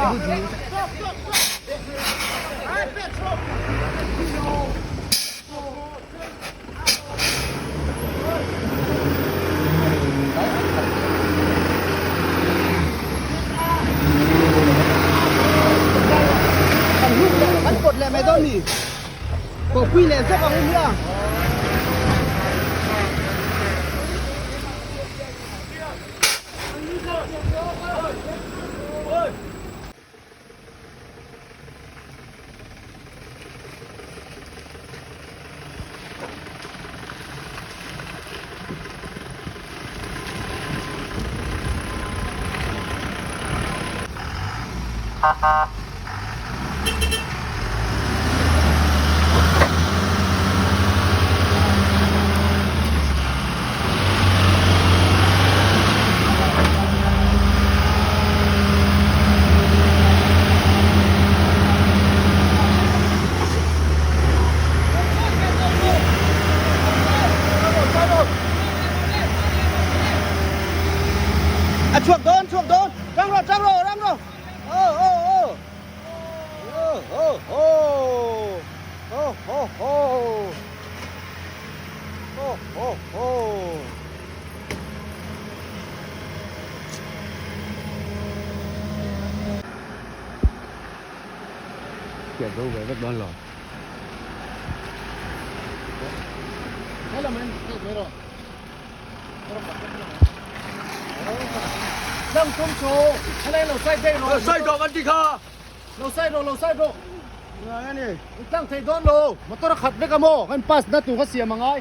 Kan lut leh kan pawt leh mai dawn ni. Pawhpui leh zek ang u hmiang. A chhuak dawn chhuak dawn rang rawh rang rawh rang rawh aw aw aw aw aw aw aw aw aw aw aw Chhiat zo ve vek dawn lo. Sai dawh kan ti kha. Lo sai rawh, lo sai rawh. Ngai ani. Tlang thei dawn lo. Motor a khat vek a maw? Kan pass na tur kha siam a ngai.